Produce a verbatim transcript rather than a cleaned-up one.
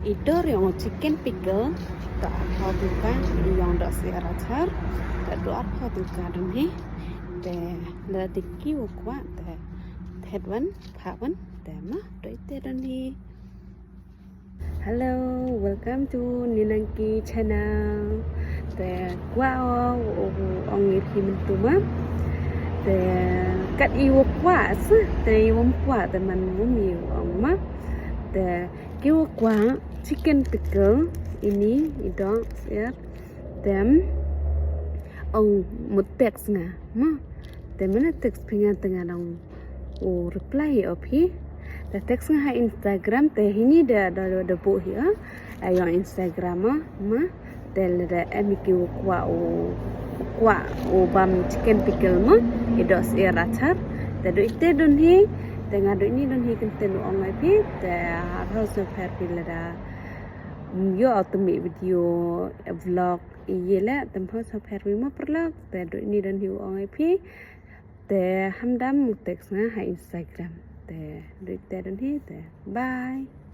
I dor ïong chicken pickle, to arphew tyngka, i ïong dohsyiar achar, to dor arphew tyngka don hi. Te lada ki wa kwah te thet wan, phah wan, te ma, to ite don hi. Hello, welcome to Ninangki channel. Te kwah o, o, ong ïa phi mynta ma. Te kat i wa kwah sa, te i wam kwah te man wam i ong ma. Te ki wa kwah chicken pickle ini i dohsyiar. Te ong mut text nga ma. Te mena text phi nga te nga dang u reply o phi. Te text nga ha Instagram te hini da da da buh hi a. Ïong Instagram ma ma. Te lada em ki u kwah u kwah u bam chicken pickle ma. I dohsyiar achar. Te du ite don hi. Te nga du ini don hi kynten u ong ai phi. Te arphew sngewpher phi lada ïoh o temi video vlog. Ïa le, te arphew sngewpher phi ma paralok, te du ini don hi u ong ai phi. Te hamdam u text nga ha Instagram. Te du ite don hi te. Bye.